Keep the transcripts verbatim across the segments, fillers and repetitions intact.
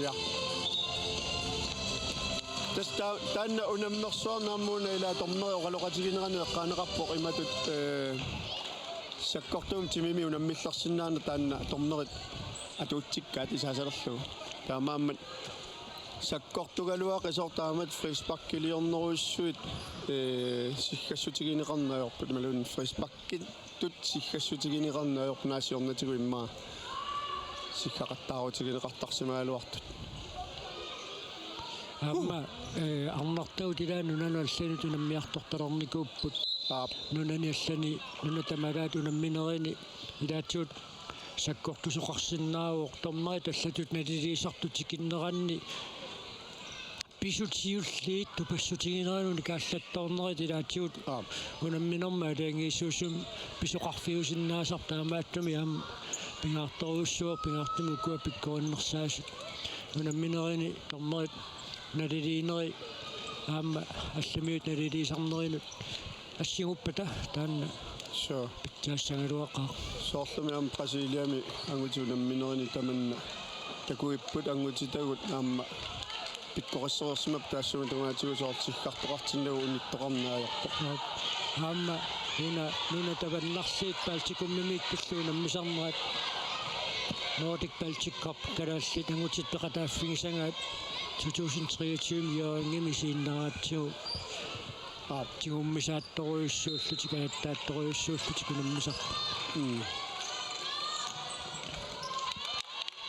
Ja. Tassa ta-, taanna unammersuarnermut una ila dommeri oqaloqatiginerani eqqaaneqarpoq imatut, eh, sakkortuumik timimi unammillersinnaanera taanna dommerit atuutsikkaat isaasalerlugu. Taamaammat sakkortugaluaqisoq taamatut frisparkiliornerujussuit, eh, siggassutigineqarneq ajorput imaluunniit frispark- -kittut siggassutigineqarneq ajorput naasiornatigut immaqa siggaqattaarutigineqartarsimagaluartut. Aamma, eh, arnartagut ilaat nunanut allanut unammiartortalernikuupput. Aap. Nunani allani, nuna tamalaat unamminerini ilaatigut sakkortusoqarsinnaavoq, dommerit allatut naliliisartut tikinneranni pisut siulliit tupassutigineranut kaallattoornerit ilaatigut. Aap. Unamminermi aalajangiisuusumik pisoqarfiusinnaasarput, taamaattumik aamma pingaartorujussuuvoq pingaartumik ukua pikkorinnersaasut. Unamminerini dommerit naliliineri aamma allamiut naliliisarnerinut assiguppata taanna. Suu. Pitsaassangaluaqaaq. Soorlumi aamma Brasiliami angutit unamminerini tamanna takuipput, angutitagut aamma pikkorissereersimapput taassuma tungaatigut soorlu siggartoqartinnagu unittoqarneq ajorpoq. Aap. Aamma una nunat avannarliit Baltikumimiittullu unammisarnerat Nordic Baltic Cup kalaallit angutit peqataaffigisagaat to tusind treogtyve-mi Hjørringimi isiginnaaraatsigu. Aap, tigummisaattorujussuullutik, ajattaattorujussuullutik unammisarput. Mm.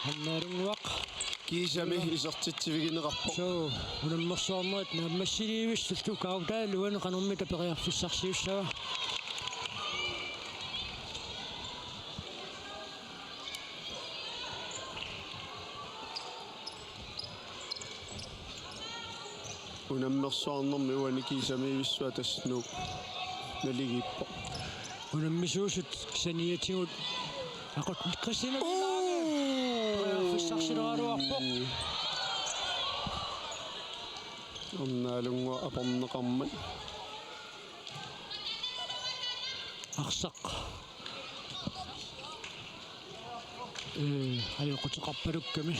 Annaalunguaq. Kiisami isertitsivigineqarpoq. Suu, unammersuarnerit naammassiliivissullu kautaal uani qanormita periarfissarsiussava. Unammersuarnermi uani kiisamiivissuaq tassa Nuuk naligiippoq. Unammisuusut saniatigut aqut Christina Villange. Periarfissarsileraluarpoq. Annaalunguaq aporneqarmat. Arsaq. Ee, ajoquteqarpalukkami.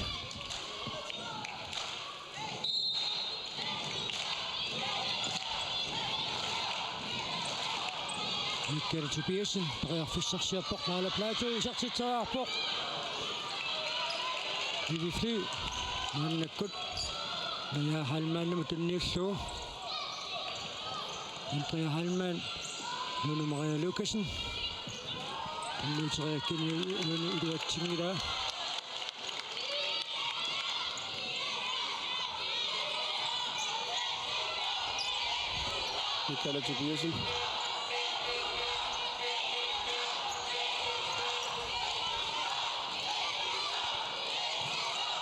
Michael Tobiassen periarfissarsiorpoq, Naala Platou isertitseriarpoq. Vivi Fly maannakkut Naja Heilmannimut tunniullugu. Andrea Heilmann, Lone Maria Lukassen. Tunniuteriakkani uani iluatsinngilaa. Michaela Tobiassen.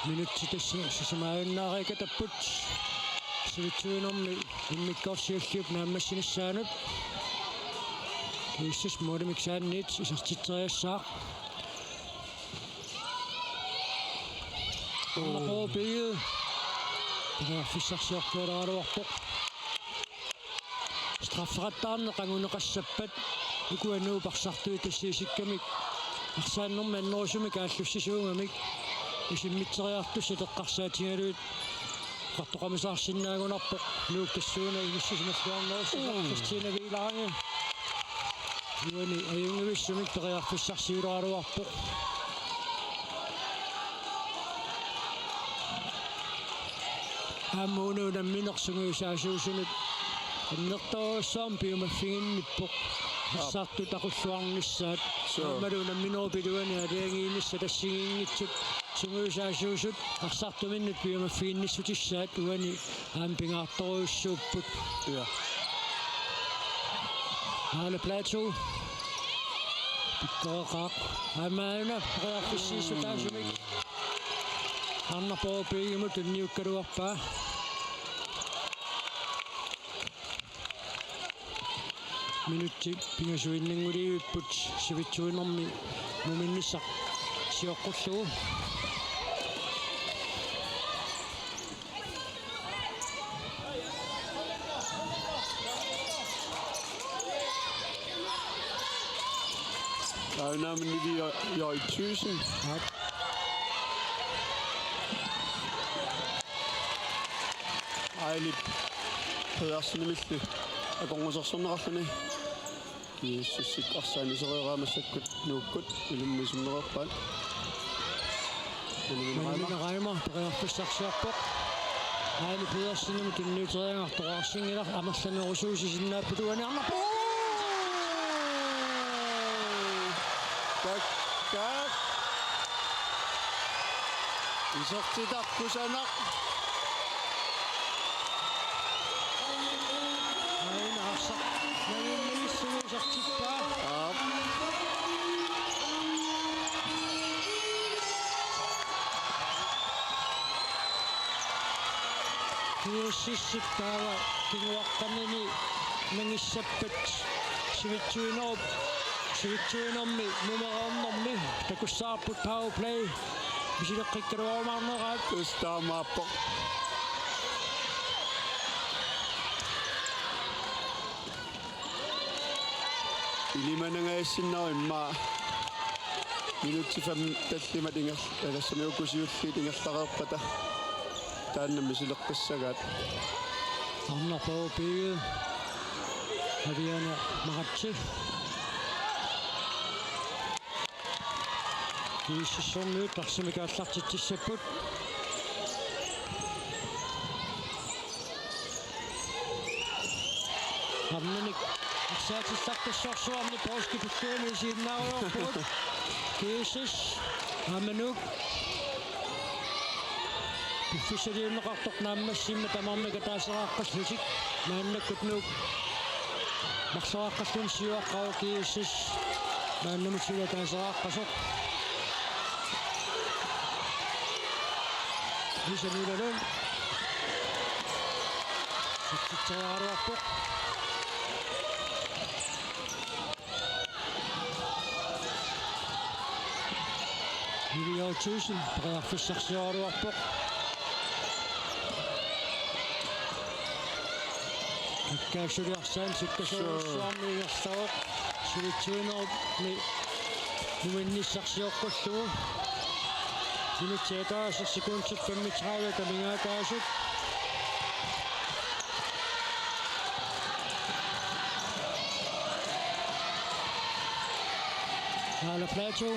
Minutsit tassa sisamaajunnaareerikatapput. Sivitsuinermi immikkoorsiulliup naammassinissaanut. Kiissus målimik saanniit isertitseriassaaq. Aamma H B periarfissarsiortualeraluarpoq. Strafferettaarneq anguneqassappat ukua Nuup arsartuit tassiisikkamik arsaannermi annerusumik aallussisuugamik isimmitseriartussat eqqarsaatigalugit oqartoqamisaarsinnaagunarpoq Nuuk tassuuna inussisimaffiornerussasut. Mm. Christina Villange uani ajunngivissumik periarfissarsiuleraluarpoq. Aamma una unammineq sungiusaasuusunut annertoorujussuarmik piumaffiginnippoq. Aap. Arsartut aqulluarnissaat. Suu. Aammalu unamminerup iluani aalajangiinissaq assigiinngitsut sungiusaasuusut arsartuminnut piumaffiginnissutissaat uani aamma pingaartorujussuupput. Ja. Naala Platou. Pikkoreqaaq. Aamma una periarfissiissutaasumik. Arnarpooq Piigimut tunniukkaluarpaa. Minutsit pingasuinnanngulivipput sivitsuinermi muminnissaq sioqqullugu. Aanaaminiviaq Joi Thyssen. Aap. Ailip Pedersenimilli akornusersorneqarluni. G S S-ip arsaq anisereeraa massakkut Nuukkut ilimmik isummereerpaat. Manumina Reimer periarfissarsiorpoq. Aili Pedersenimut tunniuteriagartoqarsinngilaq, amerlanerusuusisinnaapput uani arnarpaa. Kak, kak. Isertitaq kusanaq. Aina arsaq. Nalunnilissugu isertippaa. Aap. G S S-ip taava kinguaqqanini nangissappat sivitsuinerup, sivitsuinermi nummer otte-ermi takussavarput powerplay. Misileqqikkaluarumaarneraat. Tassa taamaappoq. Ilimanangajassinnaasoq immaqa minutsit fem tallimat inger-, tassami uku siulliit ingerlareerpata taanna misileqqissagaat. Arnarpaa piiu. Aviana Maratsi. G S S-ermiut arsamik aallartitsissapput. Arnamik arsaatissarpassuarsuarni poorskip tulliani isiginnaareerput. G S S aamma Nuuk piffissaliunneqartoq naammassimmat tamarmik ataaseraqqallutik. Maannakkut Nuuk marloraaqqalluni siuaqqavoq, G S S maannamut suli ataaseraqqasoq. Lisa Møller Lund. Satsitseriaraluarpoq. Julia Olsen, periarfissarsiaraluarpoq. Akkaassuliarsaani sukkasoorujussuarmik ingerlavoq. Sivitsuinermi nuinnissarsioqqullugu. Minutsit ataaseq sekundit femogtredive amigaataasut. Aala Plato.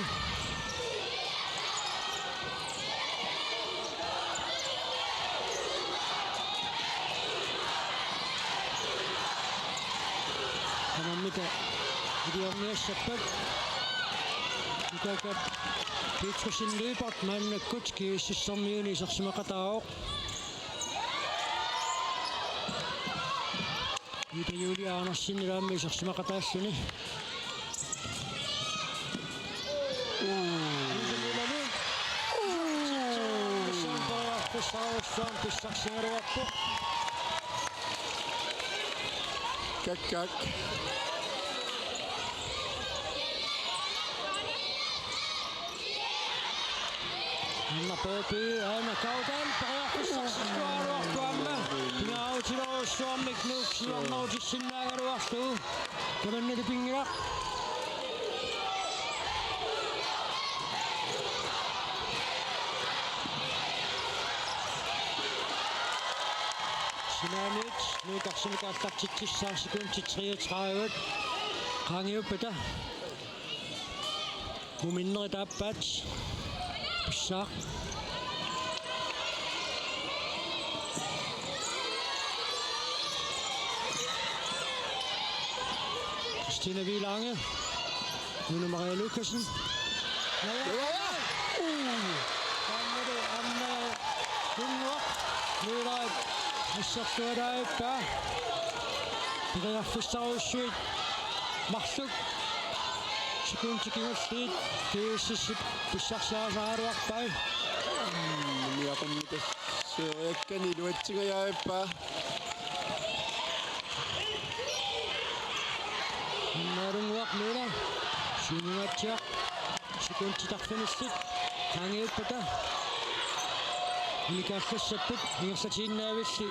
Tamarmita iliorniassappat. Nutaakap Petrussenip maannakkut G S S-ermiuni isersimaqataavoq. Ida Julie Andersen ilaammi isersimaqataalluni. Uu. Ida Julie. Uu. Periarfissarsiaraluarpoq. Kak, kak. Anna P P, aana Kaudal, periarfissarsiaraluarpoq aamma. Pingaarutilerujussuarmik Nuuk siuarnerutissinnaagaluarlugu. Tamanna pinngilara. Sinaaniit Nuuk arsamik aallartitsissaaq, sekundit treogtredive. Qaangiuppata. Muminnerit aappaat. Pissaaq. Christina Wielange. Una Maria Lukassen. Taammalu Anna Lundgaard. Nuulaat assersualaarpaa. Periarfissarujussuit marluk. Sekundit kingulliit G S S-ip pissarsiarisaraluarpai. Niaqummi tassa seeriakkani iluatsingajaarpaa. Anna Lundgaard nuuna. Siumungaatsiaq. Sekundit arfinillit qaangiuppata unikaallassapput, ingerlatiinnaavilli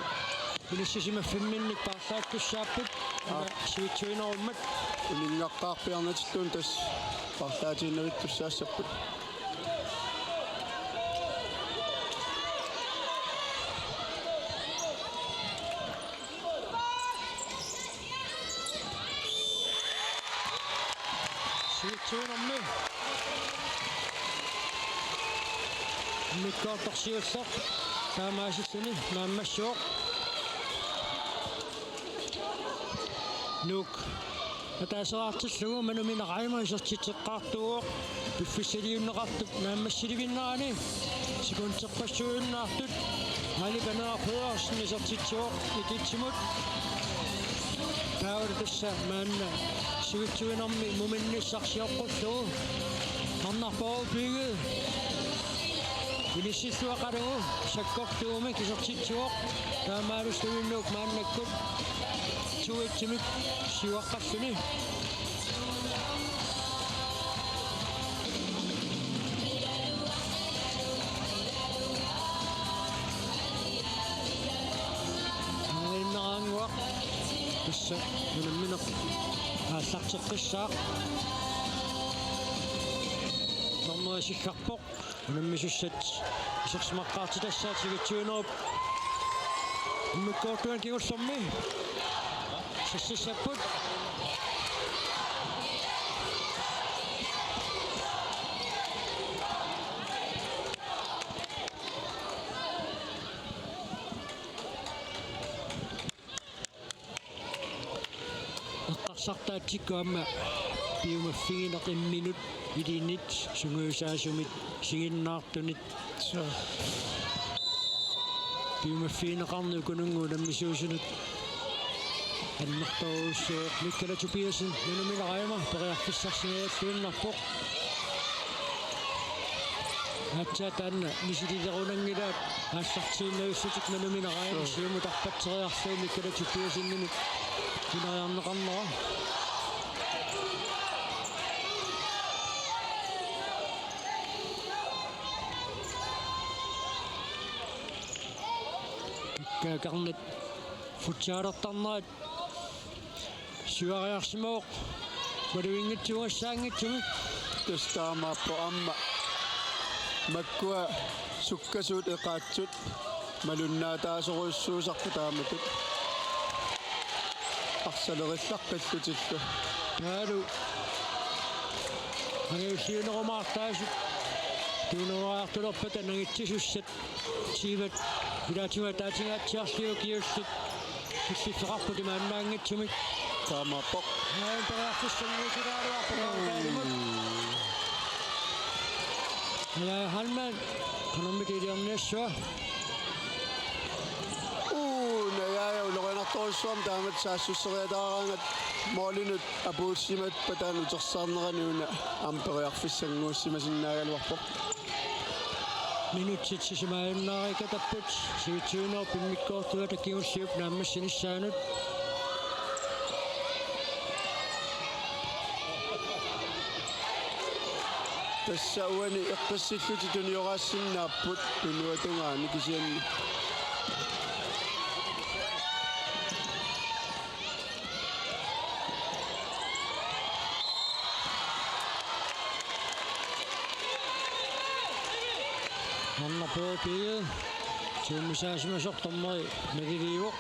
inissisimaffimmik paarlaattussaapput. Aap. Sivitsuinerummat. Uninngaqqaarpiarnatilluni tassa paarlaatiinnavittussaassapput. Sivitsiuinermi immikkoortoq siulleq taamaasilluni naammassivoq. Nuuk ataaseqartillugu Manumina Reima isertitseqqaartuuvoq. Piffissaliunneqartup naammassilivinnerani sekunderpassuujunnaartut Aali Paneeraq Pedersen isertitsivoq Ikitsimut. Taavalu tassa maanna sivitsiuinermi muminnissaq sioqqullugu Arnarpooq Pige inissilluaqalugu sakkortuumik isertitsivoq. Taamaalussuinnarpoq maannakkut to-etsimik siuaqqalluni. Aannaraannguaq tassa unammineq aallarteqqissaaq. Dommeri sikkarpoq. Unammisussat isersimaqqaartitassaat sivitsiuinerup immikkoortuani kingullermi sassassapput. Eqqarsartaatsikkut aamma piumaffigineq imminut ilinnit sungiusaasumit isiginnaartunit. Suu. Piumaffigineqarneq ukununnguup unammisuusunut annertoorujussuuvoq. Mikkala Tobiassen Manumina Reima periarfissarsiorluinnarpoq. Aatsaat taanna misililerunanngilaat aallartiinnarlutik Manumina Reima. Suu. Siumut arpatseriarlugu Mikkala Tobiassenimit ineriarneqarnera. Kaakarnat futsalertarnerat siuariarsimavoq maluginngitsuugassaanngitsumik. Tassa taamaappoq aamma. Makkua sukkasuut eqaatsut malunnaataasorujussuusarput taamatut. Arsalerillaqqillutillu. Taavalu angajulliunerumaartaasut tuuneruariartulerpata nangitsisussat. Sivat ilaatigut ataatsimut atsiarliukiullit killiffeqarput imaannaanngitsumik. Taamaappoq. Aamma periarfissannguusilaaruarpoq. Mm. Aamma taanna Halman qanormita iliorniassava. Uu, najaaja ulorianartorujussuarmik taamatut saassusseriataaraangat målinut apuussimappata taanna utersaarnerani una aamma periarfissannguussimasinnaagaluarpoq. Minutsit sisamajunnaarikatapput sivitsiuinerup immikkoortuata kingulliup naammassinissaanut. Tassa uani eqqissillutik tunioraassinnaapput tunuatungaani kisianni. Arnarpooq Pige tuummisaasimasoq dommeri naliliivoq.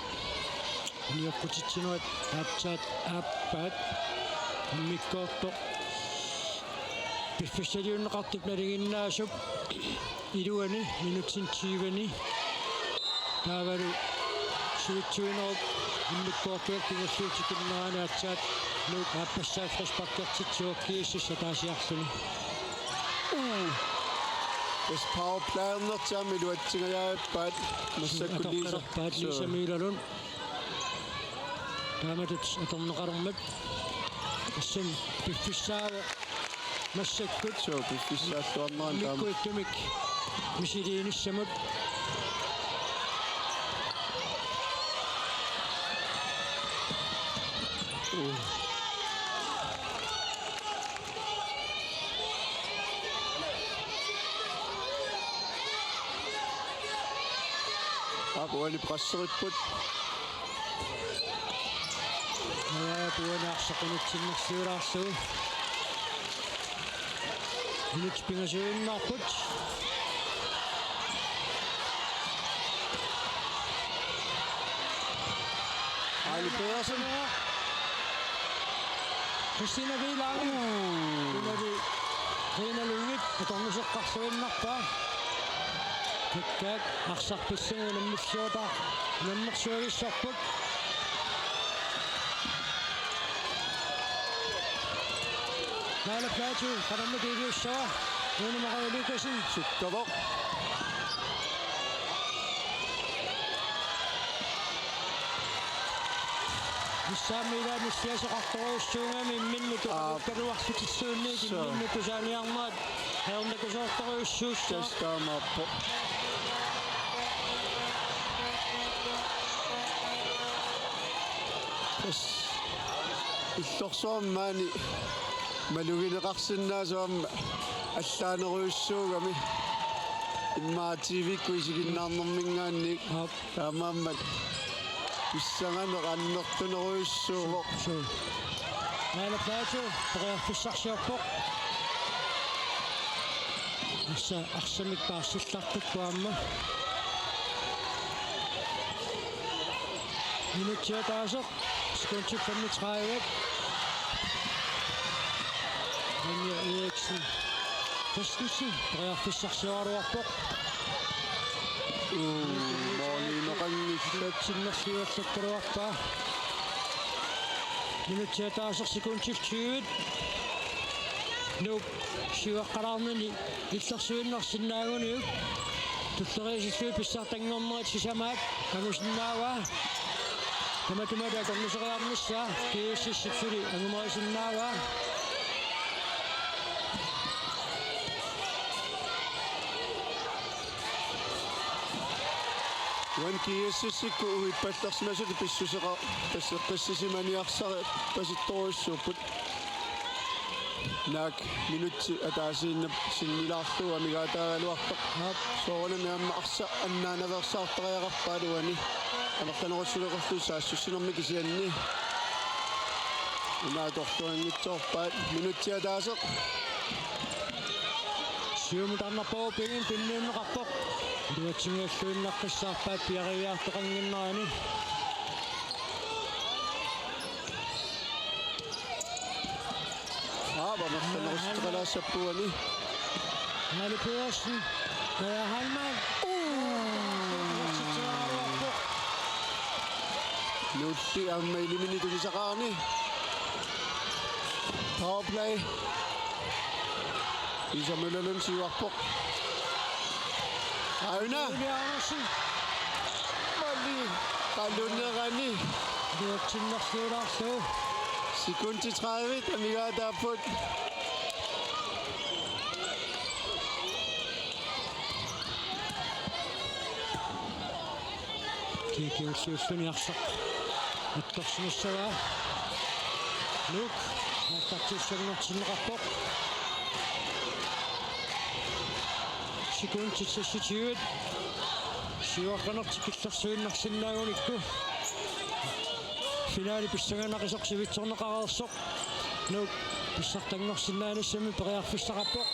Unioqqutitsinerit aatsaat aappaat immikkoortoq piffissaliunneqartup nalinginnaasup iluani minutsini tyveni. Taavalu sivitsiuinerup immikkoortuata kingulliup tikinnerani aatsaat Nuuk aappassaat frisparkertitsivoq G S S ataasiarluni. Uu. Tassa powerplayernertik aamma iluatsingajaappaat massakkut Liisa. Atortalerpaat Liisa Møller Lund. Taamatut atorneqalermat. Tassani piffissaavoq massakkut. Suu, piffissaalluarnerani taama. Immikkuuttumik misiliinissamut. Uu. Aap, uani presseripput. Aap, uani arsaq unitsinnersiulaarlugu. Minutsit pingasuinnaapput. Aali Pedersen. Christina Vilang. Unali Rina Lynge atornisoqarluinnarpaa. Takkaak arsaq pissanganarmiutaa. Nammersuavissorput. Naalaplaasu, qanormi kiiliussava. Uunimaqaja Lukassen. Sukkapoq. Missaammi ilaanni siasoqartorujussuugami imminnut Aap. Kaluarlutissuunniit Suu. Imminnut tusaaniarnerat. Heernakusoortorujussuussaaq. Tassa taamaappoq. Tassa. Illorsuarmi maani malugineqarsinnaasut aamma allaanerujussuugami. Immaqa T V-kkut isiginnaarnermiingaanniit. Aap. Taamaammat pissanganeq annertunerujussuuvoq. Suu. Naalaplaasu periarfissarsiorpoq. Tassa arsamik paarsillartut aamma. Minutsit ataaseq. Sekundit femogtredive. Anja Eriksen Christensen periarfissarsioraluarpoq. Uu, målineqanngillat. Sinnerliuallakkaluarpaa. Minutsit ataaseq sekundit tyve. Nuuk siuaqqalaarnani illersuinnarsinnaaguniuk. Tulleriisillugit pissartanngornerit sisamaat angusinnaavaa. Tamatuma atorniseriarnissaa G S S-ip suli angumerisinnaavaa. Uani G S S-ikkut uippallersimasutut pissuseqa-, pisseqqissisimaniarsariaqarpasittorujussuupput. Naak minutsit ataasiinnaq sinnilaarlugu amigaataagaluartoq. Aap. Soorunami aamma arsaq annaanaveersaartariaqarpaat uani. Amerlanerussuteqarlutik saassussinermi kisianni. Una atorluanngitsoorpaat minutsit ataaseq. Siumut arnarpaa piginnginnami tunniunneqarpoq. Iluatsinngilluinnaqqissaarpaat piareeriartoqannginnerani. Aap, amerlanerussuteqalaassappat uani. Mali Pedersen. Naja Heilmann. Uu! Nulli aamma ilimini tunisaqarani. Powerplay. Isamulallun siuarpoq. Auna. Juliansen. Mali. Qalunerani. Iluatsinnerluilaarlugu. Sekundit tredive amigaataapput. Kikiussiussuni arsaq attorsimissavaa. Nuuk aallartissanngortinneqarpoq. Sekundit seksogtyve. Siuaqqanertik illersuinnarsinnaagunikku. Finale pissanganaqisaq sivitsorneqareersoq. Nuuk pissartanngorsinnaanissamut periarfissaqarpoq.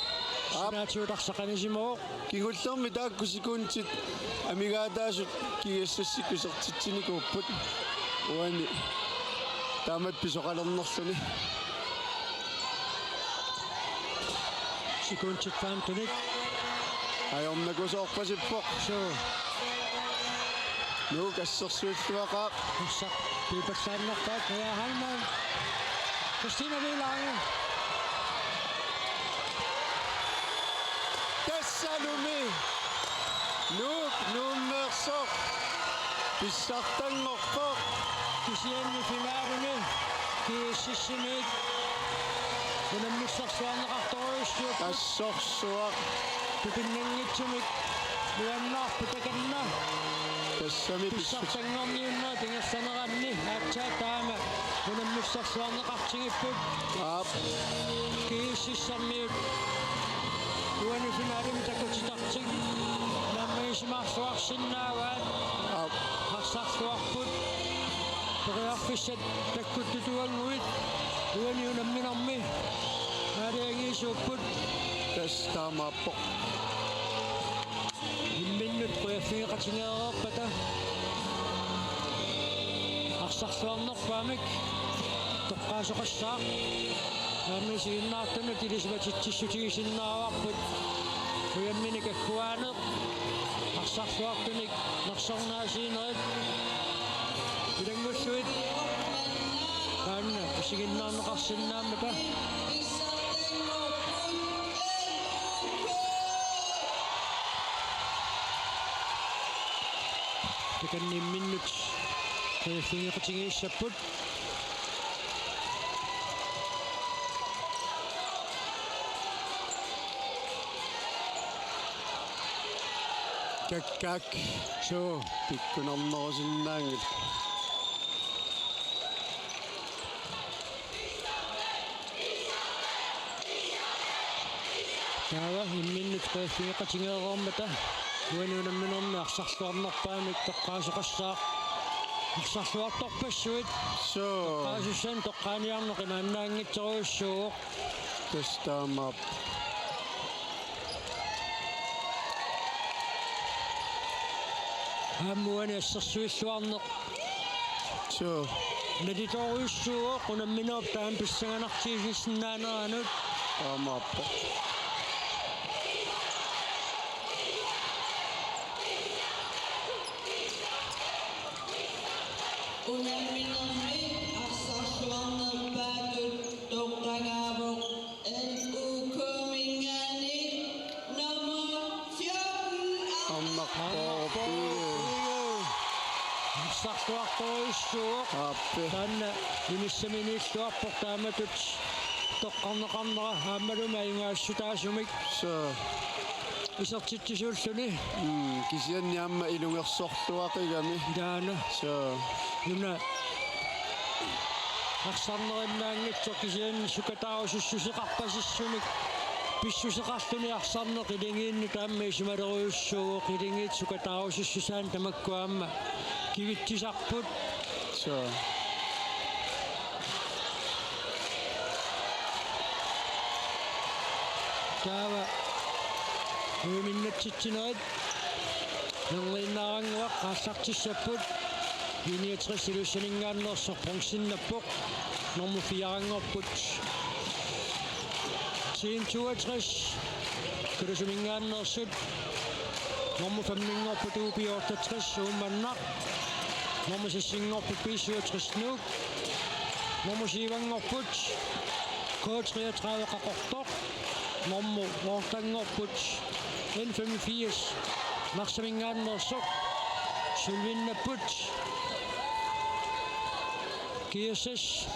Aap. Sinaatigut arsaq anisimavoq. Kingullermi taakku sekundit amigaataasut G S S-ikkut isertitsinikuupput. Uani taamatut pisoqalernerluni. Sekundit femten. Ajornakusoorpasippoq. Suu. Nuuk assersuilluaqaaq. Arsaq piipallaannarpaat Naja Heilmann. Christina Vilange. Tassalumi Nuuk Nuummeersoq pissartanngorpoq. Kisianni finalemi G S S-imiit unammissorsuarneqartorujussuupput. Assorsuaq. Tupinnanngitsumik nuannaarput takanna. Tassami pissut. Pissartanngorniunnerit ingerlaneranni aatsaat taama unammissorsuarneqartigipput. Aap. G S S-imiut uani finalemi takutitartik. Naammagisimaarluarsinnaavaat. Aap. Arsarluarput. Periarfissat takkuttutuannguit uani unamminermi aalajangiisuupput. Tassa taamaappoq. Imminnut qujaffigeqatigeereerpata arsarluarnerpaamik Toqqaasoqassaaq. Taama isiginnaartunut ilisimatitsissutigisinnaavarput. Ujamminik agguaaneq. Arsarluartunik narsornaasiinerit ilanngullugit taanna isiginnaarneqarsinnaammata. Takanna imminnut qeriffigeqatigiissapput. Kakkaak suu pikkunarnerusinnaanngilaq. Taava imminnut qeriffigeqatigeereermata uani unamminermi arsarluarnerpaamik toqqaasoqassaaq. Arsarluartorpassuit. Suu. Toqqaasussanik toqqaaniarneq imaannaanngitsorujussuuvoq. Tassa taamaappoq. Aamma uani assersuilluarneq. Suu. Nalitorujussuuvoq unamminerup taama pissanganartigisisinnaaneranut. Taamaappoq. Unamminermi arsarluarnerpaatut toqqagaavoq N U K-minngaanniit nummer fjorten, Arnaq Arnaq Poorpuu. Poorpuu. Arsarluartorujussuuvoq. Aappi. Taanna inissaminiilluarpoq taamatut toqqarneqarnera aammalumi ajugaassutaasumik. Suu. Isertitsisuulluni. Mm, kisianni aamma ilungersorluaqigami. Taanna. Suu. Una arsarnerinnaanngitsoq kisianni sukataarusussuseqarpasissunik pissuseqarluni arsarneq iligiinnut aamma isumalerujussuuvoq iligiit sukataarusussusaannik tamakku aamma kivitsisarput. Suu. Taava uiminnatsitsinerit nerliinnaaranguaq aallartissapput. I niogtres Ilulissaninngaanneersoq bronzennappoq. Nummer fire-nngorput Team toogtres Kalusuminngaanneersut. Nummer femmenngorput U B otteogtres Uummannaq. Nummer seksenngorput B syvogtres Nuuk. Nummer syvenngorput K treogtredive Qaqortoq. Nummer ottenngorput N femogfirs Narsaminngaanneersoq. Sølvinnapput G S S.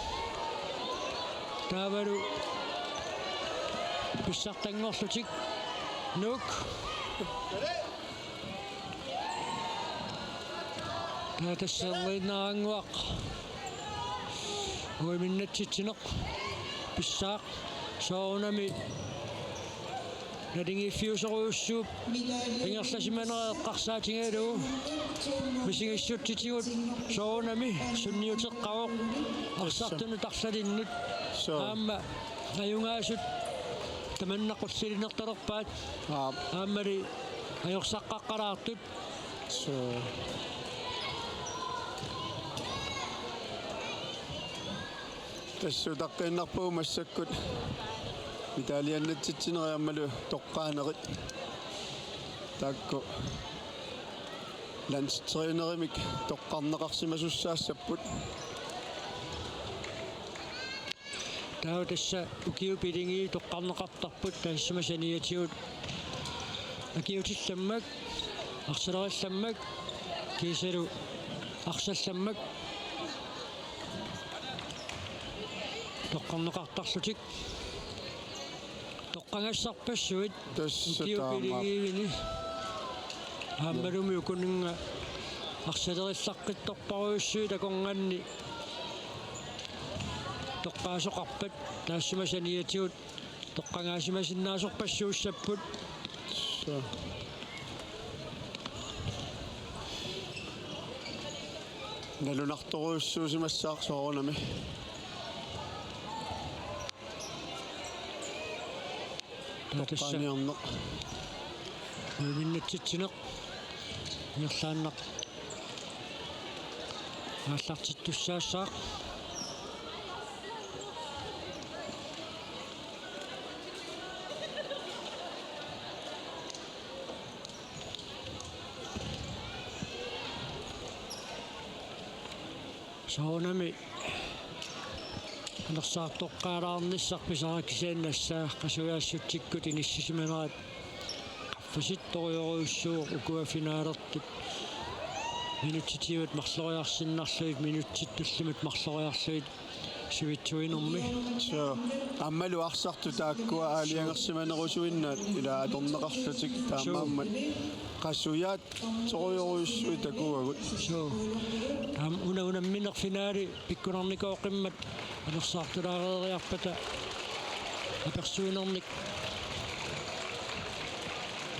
Taavalu pissartanngorlutik Nuuk. Taava tassa nerliinnaaranguaq uiminnatsitsineq pissaaq, soorunami naligiiffiusorujussuup ingerlasimanera eqqarsaatigalugu misigissutitigut soorunami sunniuteqqavoq arsartunut arlalinnut. Suu. Aamma ajugaasut tamanna qullilinertalerpaat. Aap. Aammali ajorsaqqaqqalaartut. Suu. Tassa utaqqiinnarpugut massakkut medaljannatsitsinerit aammalu toqqaanerit. Taakku landstrænerinik toqqarneqarsimasussaassapput. Taava tassa ukiut pilingi toqqarneqartarput, taassuma saniatigut akiutillammak, arsalerillammak, kiisalu arsallammak toqqarneqartarlutik. Toqqagassarpassuit. Tassa ukiut taamaappoq. Piligivini. Aammalumi ukuninnga arsalerillaqqittorparujussuit akornanni toqqaasoqarpat, taassuma saniatigut toqqagaasimasinnaasarpassuussapput. Suu. Nalunartorujussuusimassaaq soorunami. Taava tassa toqqaaniarneq. Uiminnatsitsineq ingerlaannaq aallartittussaassaaq. Soorunami anersaartoqqaalaarnissaq pisara kisianni nassaa qasujaassutsikkut inissisimanerat qaffasittorujorujussuuvoq ukua finalertut. Minutsit marloriarsinnarlugit, minutsit tulliit marloriarlugit sivitsuinermi. Suu, aammalu arsartut taakkua aalajangersimanerusuinnaat ila atorneqarlutik taamaammat. Suu. Qasujaat torujorujussuit takuagut. Suu. Aamma una unammineq finale pikkunarnikooqimmat anersaartulaareeriarpata apersuinermik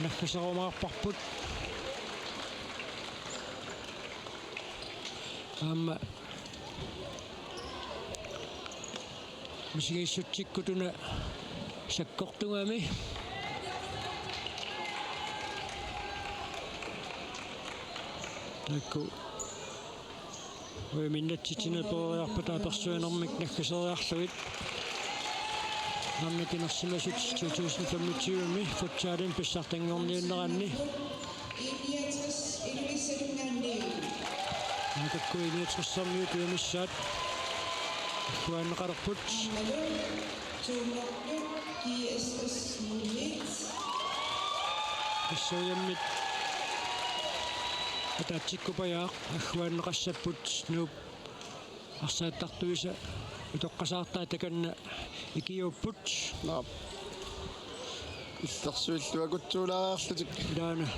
naggaserumaarparput. Aamma misigissutsikkut una sakkortugami. Taakku ujaminnatsitsineq peroriarpata apersuinermik naggaseriarlugit. Arnat inersimasut to tusind femogtyve-mi futsalimi pissartanngorniunneranni. Maannakkut I niogtressermiut ujammissat agguaanneqalerput. Tassa ujammit ataatsikkupajaaq agguaanneqassapput Nuup arsaattartuisa utoqqasaartaa takanna ikiuupput. Naap. Illersuilluakutsuulaariarlutik. Ilaana.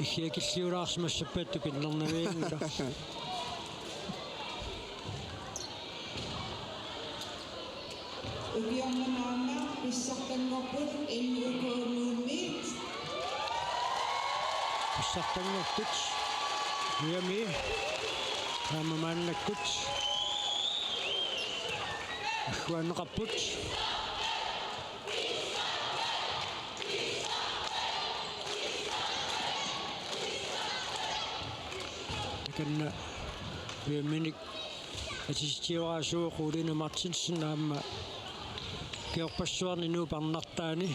Iggiakilliulaarsimassappat tukinnernavianngilaq. Ukiormanna aamma pissartanngorput N U K Nuummiit. Pissartanngortut ujami aamma maannakkut agguaanneqarput. Takanna ujamminik atisitsioraasoq Rune Martinsen aamma ukiorpassuarni Nuup arnartaani,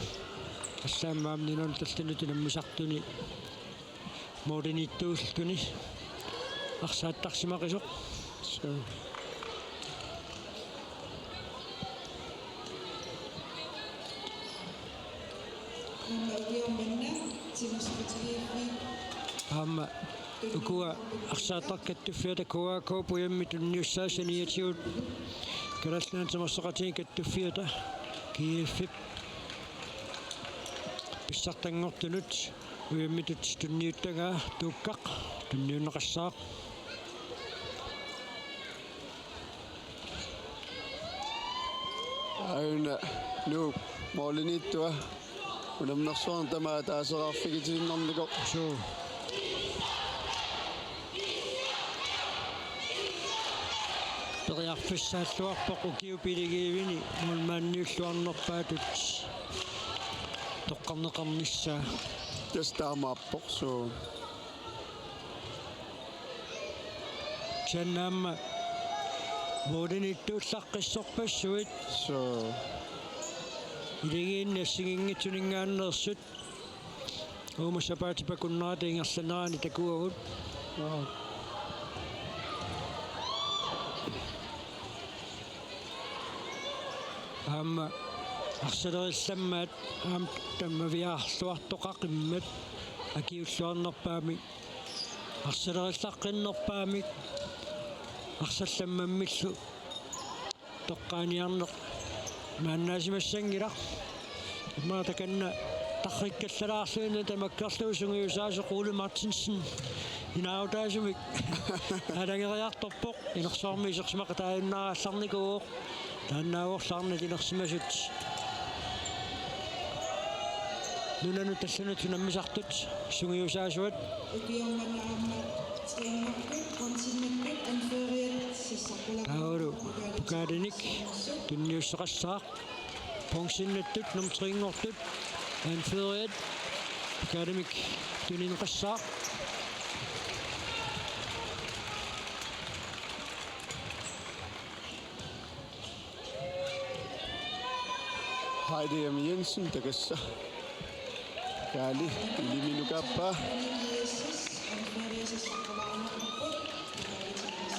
allaammi aamma nunanut allanut unammisartuni målimiittuulluni arsaattarsimaqisoq. Suu. Aamma ukua arsaattartut kattuffiata K A K-p ujammi tunniussaasa niatigut Kalaallit Nunaanni Timersoqatigiit kattuffiata G F-ip pissartanngortunut ujammitut tunniuttagaa Tuukkaq tunniunneqassaaq. Aajuna Nuup målimiittua unammersuarnik tamaat taaseraarfigitiinnarnikoq. Suu. Periarfissaalluarpoq ukiup iligiivini målmandiulluarnerpaatut toqqarneqarnissaa. Tassa taamaappoq, suu. Kisianni aamma målimiittuullaqqissorpassuit. Suu. Iligiinni assigiinngitsuninngaanneersut uuma sapaatip akunnerata ingerlanerani takuagut. Aap. Aamma arsalerillammaat aamma tammaviaarluartoqaqimmat akiulluarnerpaamik, arsalerillaqqinnerpaamik, arsallammammillu toqqaaniarneq maannaasimassanngilaq. Immaqa takanna tarrikkallalaarluinnaq tamakkerlugu sungiusaasoq Ole Martinsen inaarutaasumik aalageriartorpoq, inersuarmi isersimaqataajunnaarallarnikuuvoq. Taannaavorlu arnat inersimasut nunanut allanut unammisartut sungiusaasuat. Ukiormanna aamma treerput, bronzinnattut, anføreriat sassartalaarput. Taavalu pokaalinik tunniusseqassaaq. Bronzinnattut, nummer treerngortut, anføreriat pokaalimik tunineqassaaq. Heidi M. Jensen, takassaq. Kaali, iliminukaappaa.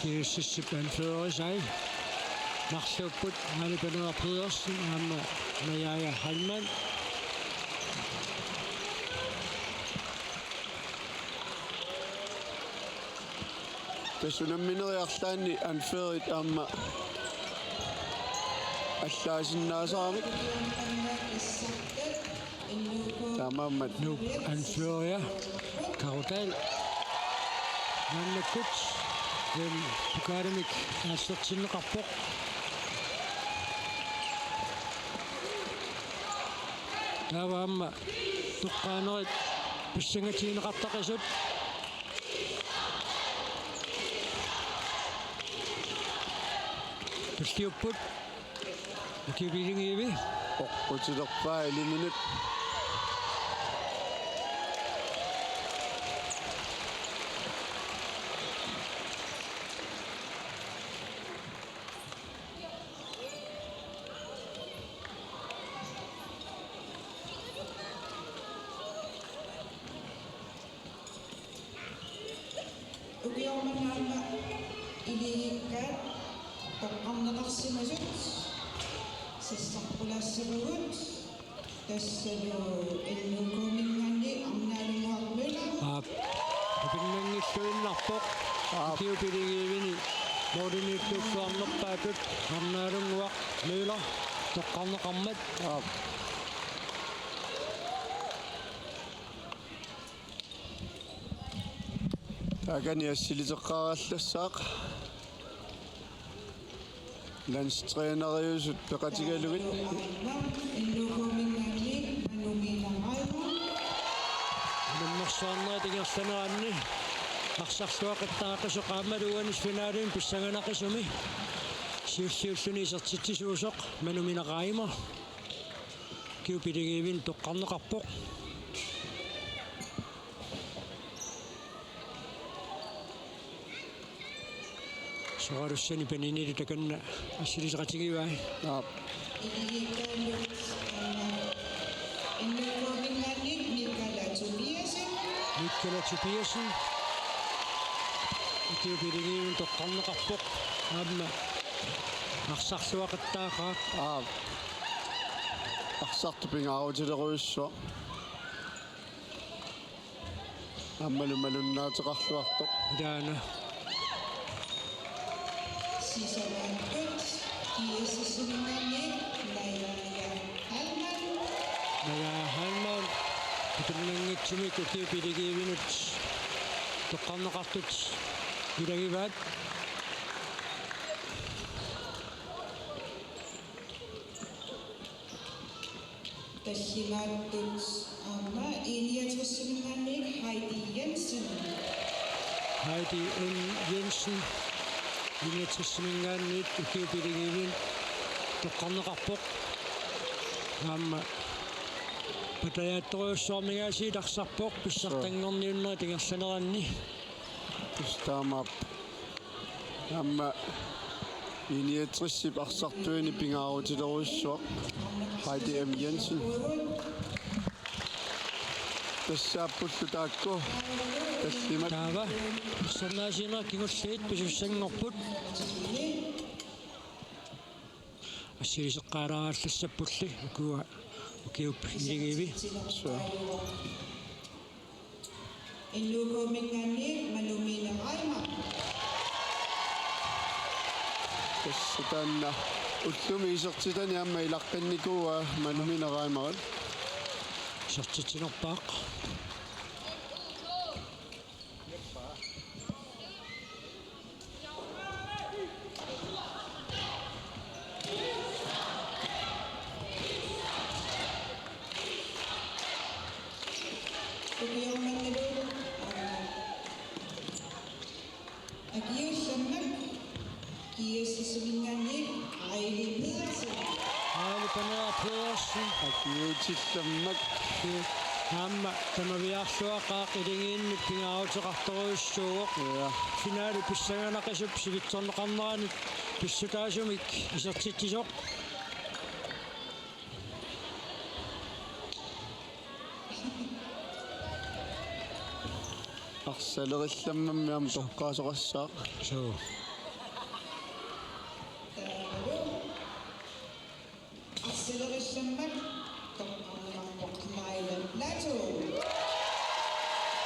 G S S-ip anførerisai narluupput Aali Paneeraq Pedersen aamma Najaja Heilmann. Tassa unamminerit arlaanni anførerit aamma allaasinnaasaramik. Taamaammat Nuup anføreria Karo Dahl maannakkut, em, pokalimik aallertinneqarpoq. Taava aamma toqqaanerit pissangatigineqartaqisut. Tulliupput. Ukiut pilingiivi. Oqqutilerpaa iliminut. Ukioq manna aamma iligiikkaat toqqarneqarsimasut sassarpulaassavagut, tassalu N K-minngaanniit Arnaalunguaq Møller. Aap. Upinnanngilluinnarpoq. Aap. Ukiut pilingiivini målimiittuulluarnerpaatut Arnaalunguaq Møller toqqarneqarmat. Aap. Taakani assiliteqqaarallassaaq. Landstræneriusut peqatigalugit. N K-minngaanniit Manumina Reimer. Unammersuarnerit ingerlaneranni arsarluaqittaaqisoq aammalu uani finalimi pissanganaqisumi siulliulluni isertitsisuusoq Manumina Reimer. Ukiut pilingiivini toqqarneqarpoq. Soralussani paninilu takanna assiliseqatigivai. Aap. N K-minngaanniit Mikala Tobiassen. Mikala Tobiassen. Ukiut pilingiivini toqqarneqarpoq. Aamma arsarluaqittaaqaaq. Aap. Arsartoq pingaarutilerujussuaq. Aammalu malunnaateqarluartoq. Ilaana. Sisamaapput G S S-iminngaanniit Najaja Heilmann. Najaja Heilmann. Upinnanngitsumik ukiut pilingiivinut toqqarneqartut ilagivaat. Tallimaattut aamma I niogtres-iminngaanniit Heidi Jensen. Heidi M. Jensen, I niogtres-iminngaanniit ukiut pilingiivini toqqarneqarpoq. Aamma patajaatorujussuarmigaasiit arsarpoq pissartanngorniunnerit ingerlaneranni. Tassa taamaappoq. Aamma I niogtres-ip arsartuini pingaarutilerujussuaq Heidi M. Jensen. Tassaappullu taakku tallimat. Taava pissannaasiinerit kingulliit pisussanngorput. Assiliseqqaalaarallassappulli ukua ukiut pilingiivi. Suu. N K-minngaanniit Manumina Reimer. Tassa taanna ullumi isertitani aamma ilaqqinnikuuaa Manumina Reimer. Isertitsinerpaaq. Ukioq mannalu akiuussammat G S S-iminngaanniit Aili Pedersen. Aili Paneeraq Pedersen. Akiuutillammak. Aamma tamaviaarluaqaaq iligiinni pingaaruteqartorujussuuvoq. Ja. Finale pissanganaqisup sivitsorneqarnerani pissutaasumik isertitsisoq. Arsalerillammat aamma toqqaasoqassaaq. Suu. Arsalerillammat toqqarneqarpoq Laila Platou.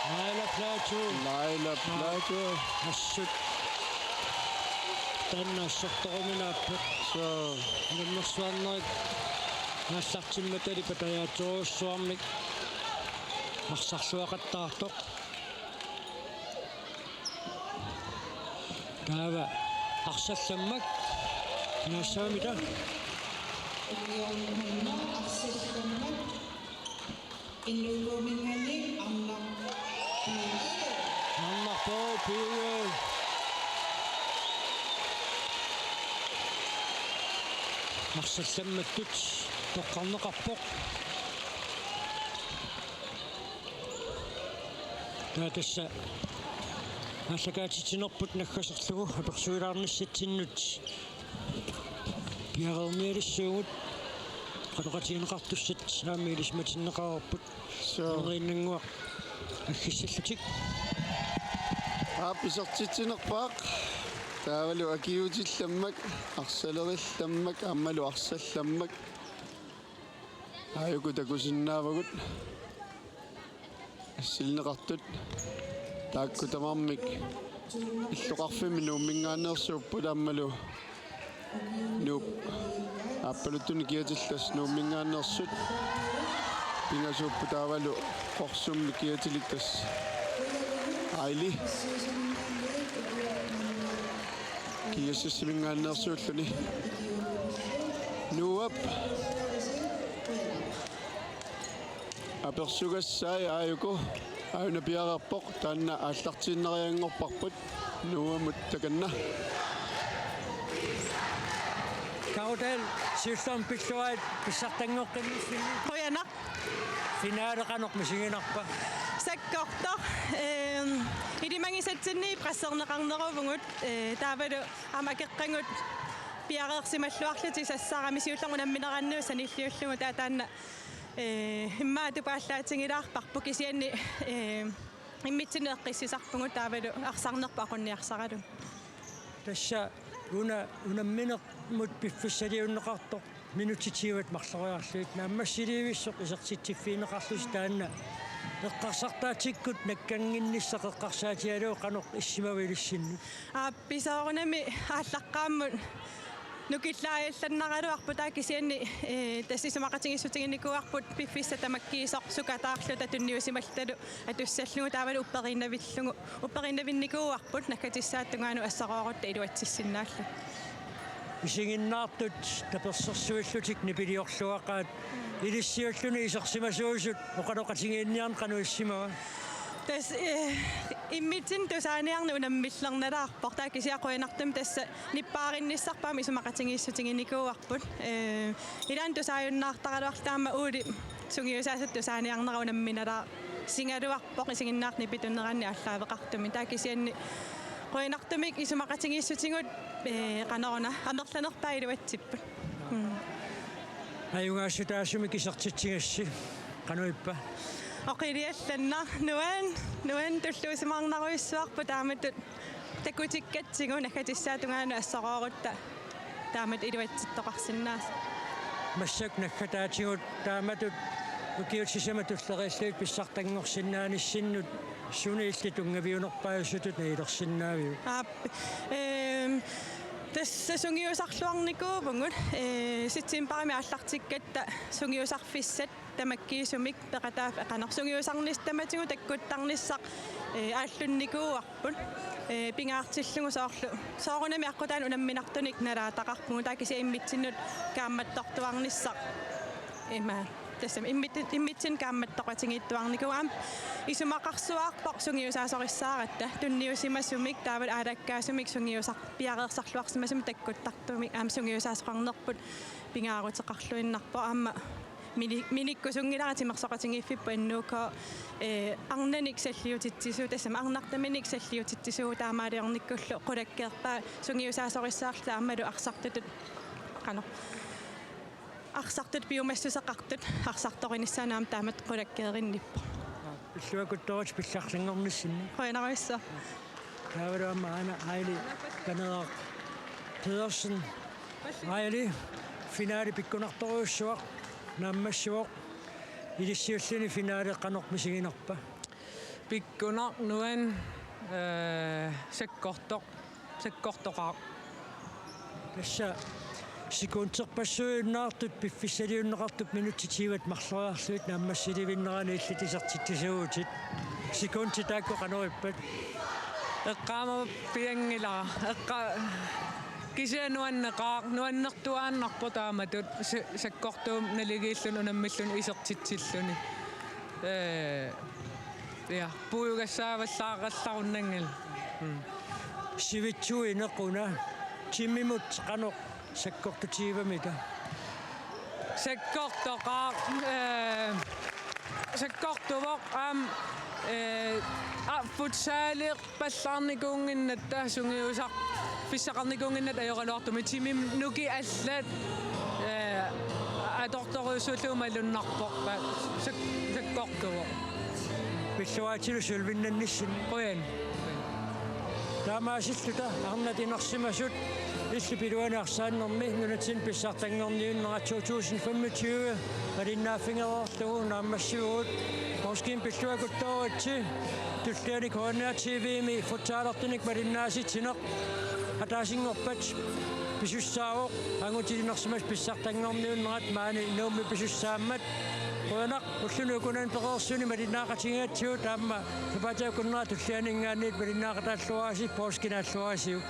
Laila Platou. Laila Platou. Assut. Taanna assortoruminaappoq. Suu. Unammersuarnerit aallartimmatali patajaatsoorusuarmik arsarluaqattaartoq. Taava arsallammak. Naassaamita. Unioqanna arsallammak. N K-minngaanniit Arnaq Piige. Arnaq Piige. Arsallammattut toqqarneqarpoq. Taava tassa aallakaatitsinerput naggaserlugu apersuilaarnissatsinnut piareernialissuugut. Qanoqatigineqartussat aamma ilisimatinneqareerput. Suu. Neriinnannguaq aggissallutik. Aap, isertitsinerpaaq. Taavalu akiuutillammak, arsalerillammak, aammalu arsallammak. Aajuku takusinnaavagut. Assilineqartut taakku tamarmik illoqarfimmi Nuumminngaanneersuupput aammalu Nuup aappaluttunik kiatillas Nuumminngaanneersut pingasuupput taavalu Qorsummi kiatilik tassa Aili G S S-iminngaanneersuulluni. Nuup apersugassai aajuku aajuna piareerpoq, taanna aallartiinnarianngorparput Nuumut takanna. Karutaal siullermik pilluarit pissartanngortinnissinni. Qujanaq. Finaale qanoq misiginarpa? Sakkortoq. Ehm, ilimagisatsinni presserneqarneruvugut, eh, taavalu aamma akeqqagut piareersimalluarlutik sassarami siullermik unammineranniit sanilliullugu taava taanna, eh, immaqa atupaallaatigilaarparput kisianni, eh, immitsinnut eqqissisarpugut taavalu arsarnerput aqunniarsaralugu. Tassa una unamminermut piffissaliunneqartoq minutsit tyvet marloriarlugit naammassilivissoq isertitsiffigineqarlusi taanna eqqarsartaatsikkut nakkannginnissaq eqqarsaatigalugu qanoq issimava ilissinnut? Aap, soorunami aallaqqaammut nukillaajallannaraluarpoq taava kisianni, eh, tassa isumaqatigiissutiginikuuarput piffissaq tamakkiisoq sukataarluta tunniusimalluta atussallugu taavalu upperiinnavillugu, upperiinnavinnikuuarput naggatissaata tungaanut assaroorutta iluatsissinnaallugu. Isiginnaartut tapersersuillutik nipiliorluaqaat ilissiulluni isersimasuusut oqaloqatigiinniarneq qanoq issimava? Tassa, eh, immitsinnut tusaaniarneq unammillernalaarpoq taava kisianni qujanartumik tassa nippaarinnissarput aamma isumaqatigiissutiginikuuarput. Eh, ilaanni tusaajunnaartaraluarluta aamma Ole sungiusaasutut tusaaniarnera unamminalaarsigaluarpoq isiginnaartut nipituneranni aallaaveqartumik. Taava kisianni qujanartumik isumaqatigiissutigut, eh, qanoruna amerlanerpaat iluatsipput. Mm. Ajugaassutaasumik isertitsigissi qanoq ippa? Oqiliallannaq nuan-, nuanneq tulluusimaarnarujussuarpoq taamatut takutikkatsigu naggatissaata tungaanut assaroorutta taamatut iluatsittoqarsinnaasoq. Massakkut naggataatigut taamatut ukiut sisamat tulleriillugit pissartanngorsinnaanissinnut suni illit tunngaviunerpaajusutut nagilersinnaaviuk? Aap, ehm, tassa sungiusarluarnikuuvugut, eh, septembarimi aallartikkatta sungiusarfissat tamakkiisumik peqataaf-, qanoq sungiusarnissaq tamatigut takkuttarnissaq, eh, aallunnikuuarput, eh, pingaartillugu soorlu. Soorunami aqqutaani unamminartunik nalaataqarpugut, taava kisianni immitsinnut kaammattortuarnissaq. Ima. Tassami immitti-, immitsinnut kaammattoqatigiittuarnikuuvoq aamma isumaqarsuaarpoq sungiusaasorissaaratta tunniusimasumik taavalu aalakkaasumik sungiusar-, piareersarluarsimasumik takkuttartumik aamma sungiusaasoqarnerput pingaaruteqarluinnarpoq aamma mini-, minikkusunngilara timersoqatigiiffipput N K, eh, arnanik salliutitsisugut, tassami arnartaminik salliutitsisugut taamaaliornikkullu qulakkeerpaa sungiusaasorissaarluta aammalu arsartutut, qanoq, arsartutut piumassuseqartut arsartorinissaannut aamma taamatut qulakkeerinnippoq. Pilluaqquttoortut pillartanngornissinni. Qujanarsuaq. Taavalu aamma aana Aili Paneeraq Pedersen. Aili, finaali pikkunartorujussuaq naammassivoq. Ilissiulluni finaali qanoq misiginarpa? Pikkunaq, nuann-, ee, sakkortoq, sakkortoqaaq. Tassa sekunderpassuujunnaartut piffissaliunneqartut minutsit tyvet marloriarlugit naammassilivinnerani illit isertitsisuuvutit. Sekundit taakku qanoq ippat? Eqqaamappianngilara. Eqqa-, kisianni nuanneqaaq, nuannertuaannarpoq taamatut sa-, sakkortuumik naligiilluni unammilluni isertitsilluni. Ee, ja, puiugassaavallaaqallarunnanngilaq. Mm. Sivitsuineq una, timimut qanoq sakkortutigivamita? Sakkortoqaaq, ee, sakkortuvoq aamma, ee, a-, futsali pallaarnikuunnginnatta sungiusaq-, pissaqarnikuunnginnatta ajoraluartumik timimut nukiit allat, ee, atortorujussuullugu malunnarpoq, sak-, sakkortuvoq. Pilluaatilu sølvinnannissinni. Qujan. Taamaasilluta arnat inersimasut illup iluani arsaannermi nunatsinni pissartanngorniunnerat to tusind femogtyve malinnaaffigereerlugu naammassivugut. Poorskip pilluaqquttoortut, tulliani K N R T V-mi futsalertunik malinnaasitsineq ataasinngorpat pisussaavoq, angutit inersimasut pissartanngorniunnerat maani Nuummi pisussaammat. Qujanaq ulluni ukunani pereersuni malinnaaqatigigatsigut, aamma sapaatip akunnera tullianinngaanniit malinnaaqataalluarisi, poorskip naalluarisiuk.